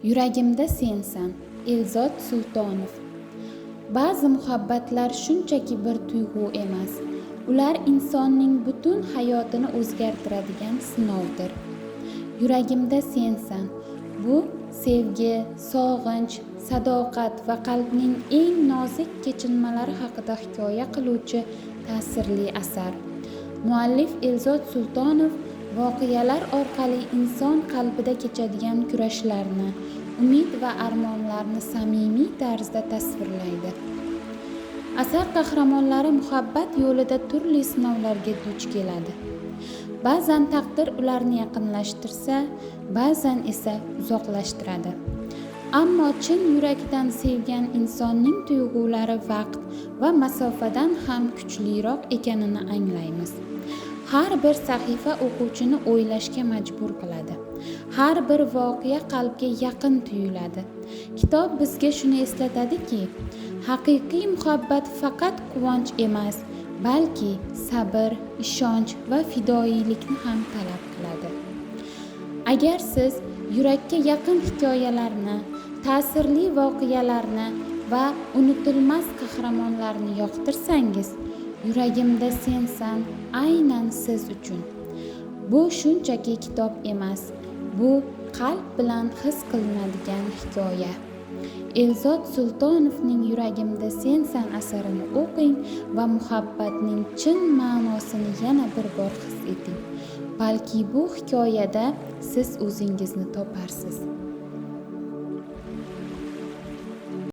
Yuragimda sensan. Elzod Sultonov. Ba'zi muhabbatlar shunchaki bir tuyg'u emas. Ular insonning butun hayotini o'zgartiradigan sinovdir. Yuragimda sensan. Bu sevgi, sog'inch, sadoqat va qalbning eng nozik kechinmalari haqida hikoya qiluvchi ta'sirli asar. Muallif Elzod Sultonov voqealar orqali inson qalbida kechadigan kurashlarni, umid va armonlarni samimiy tarzda tasvirlaydi. Asar qahramonlari muhabbat yo'lida turli sinovlarga duch keladi. Ba'zan taqdir ularni yaqinlashtirsa, ba'zan esa uzoqlashtiradi. Ammo chin yurakdan sevgan insonning tuyg'ulari vaqt va masofadan ham kuchliroq ekanini anglaymiz. Har bir sahifa o'quvchini o'ylashga majbur qiladi. Har bir voqea qalbga yaqin tuyuladi. Kitob bizga shuni eslatadiki, haqiqiy muhabbat faqat quvonch emas, balki sabr, ishonch va fidoyilikni ham talab qiladi. Agar siz yurakka yaqin hikoyalarni, ta'sirli voqealarni va unutilmas qahramonlarni yoqtirsangiz, Yuragimda sensan aynan siz uchun. Bu shunchaki kitob emas, bu qalb bilan his qilinadigan hikoya. Elzod Sultonovning Yuragimda sensan asarini o'qing va muhabbatning chin ma'nosini yana bir bor his eting. Balki bu hikoyada siz o'zingizni toparsiz.